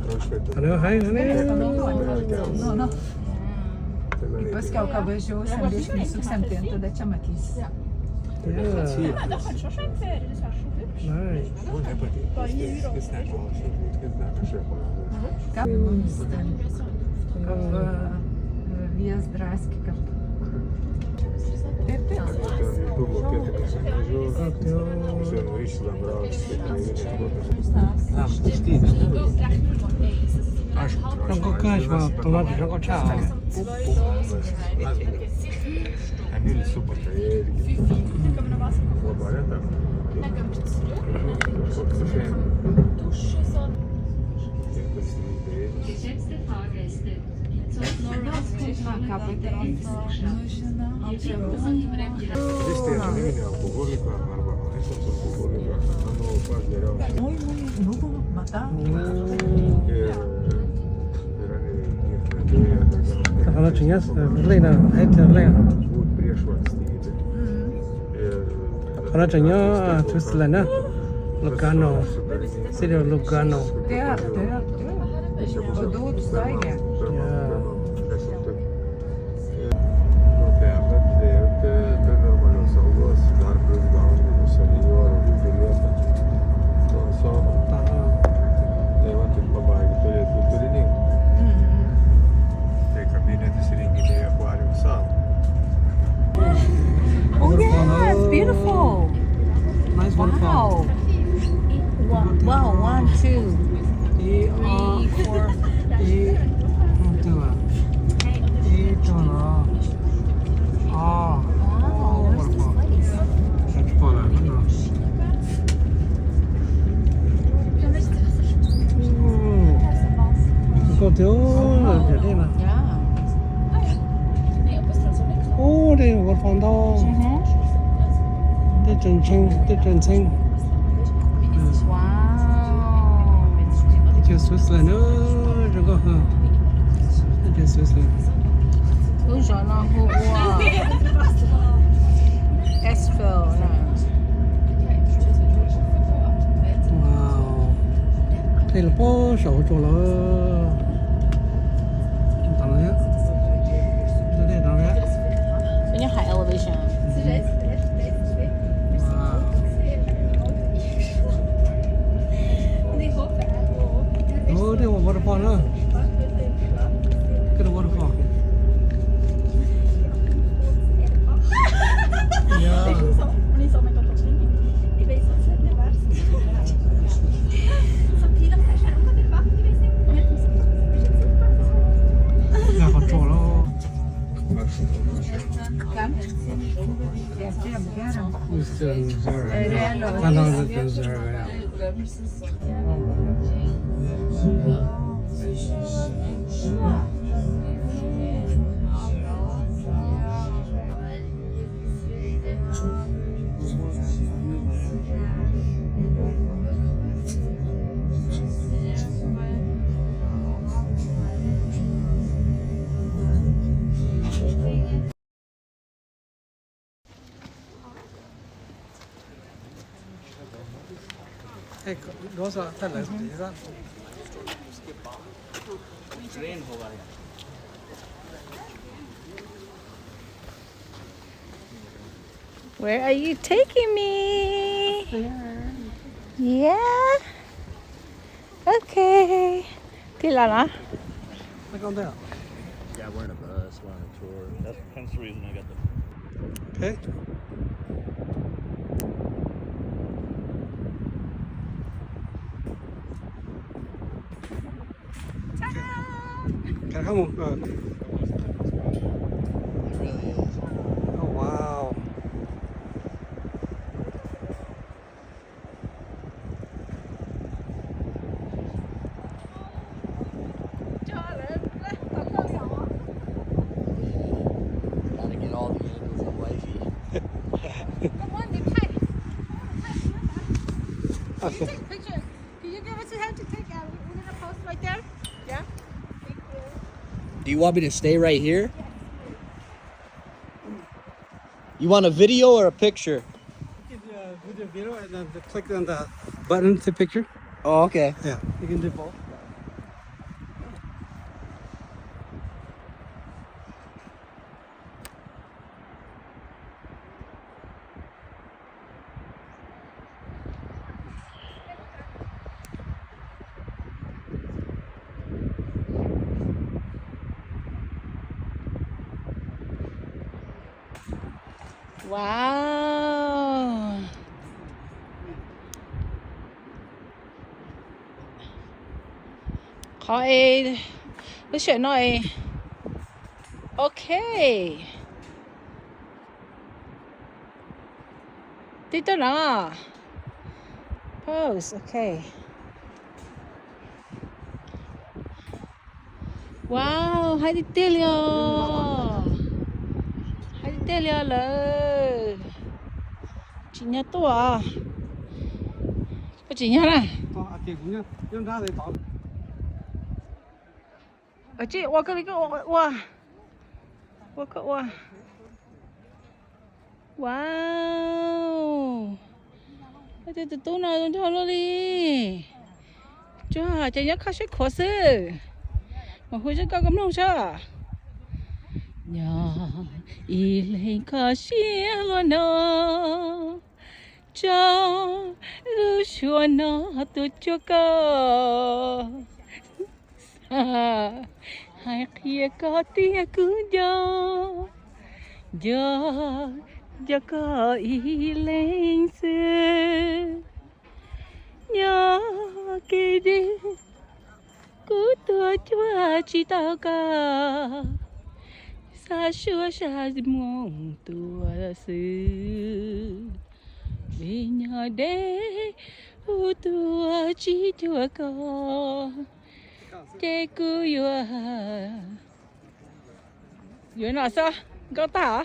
Hello, hi, honey. No, no. Depois que acaba o jogo, sempre me suficiente dentro da chama aqui. Yeah. Nice. Как мы устали. Как, э, вес драски, как. Zoo nkauj kawg, tus no tsis zoo nkauj tshaj. Muy, muy, no puedo matar. Qhov no tseem nyob Switzerland no, Switzerland. Qhov no tseem nyob Switzerland na, Lugano, city of Lugano. Yeah. Oh yeah, it's beautiful. Nice waterfall. Wow. Wow, one, two, three, four. Ib, ib tug no, ob, waterfall. Waterfall no. Koj tias dej no. Ub, dej waterfall ntau. Dej tseem ntshee, dej tseem ntshee. Teb chaws Switzerland na, zoo nkauj heev. Teb chaws Switzerland. Lub zos no hu ua Eschweiler na. Wow. Tej los puag saum huv tsuas los. Nyob high elevation. Wow. Ub, dej waterfall na. Koj waterfall. Yeah. Nqa qhov tso los. It's still in reserve, yeah. I know that it's in reserve, yeah. Where are you taking me? There. Yeah. Okay. Tig los no? Click on that. Yeah, we're on a bus, we're on a tour. That's, hence the reason I got the. Okay. Can I come on? Uh, oh, wow. Gotta get all the angles of wifey. Come on, they tight. Can you take pictures? Can you give it to him to take? Uh, we- we're gonna post right there. Yeah. Thank you. Do you want me to stay right here? Yes, please. You want a video or a picture? You can do a video, video, and then click on the button to picture. Oh, okay. Yeah, you can do both. Wow. Qhov es lub sij hawm no es, ok. Tib tug no. Pose, ok. Wow, haib tiag tiag li os. Haib tiag tiag li os lawm. Tsim nyog tuaj. Puas tsim nyog na? Tsis ua koj li, koj ua, ua koj ua. Wow, tus tub no zoo nraug luaj li. Tsuas ces nyob kho siab khuav xwb. Mas hu zeb koj koj mloog saib. Nyob ib leeg kho siab ua no, tso lub suab no tuaj cuag koj. Hais qhia koj tias kuv nco, nco, nco koj ib leeg xwb. Nyob kev deb kuv tuaj cuag tsis tau koj, xa suab xa moo tuaj xwb. Vim nyob deb kuv tuaj tsis cuag koj, ces kuv yuav, yuav no xwb, nkauj tag.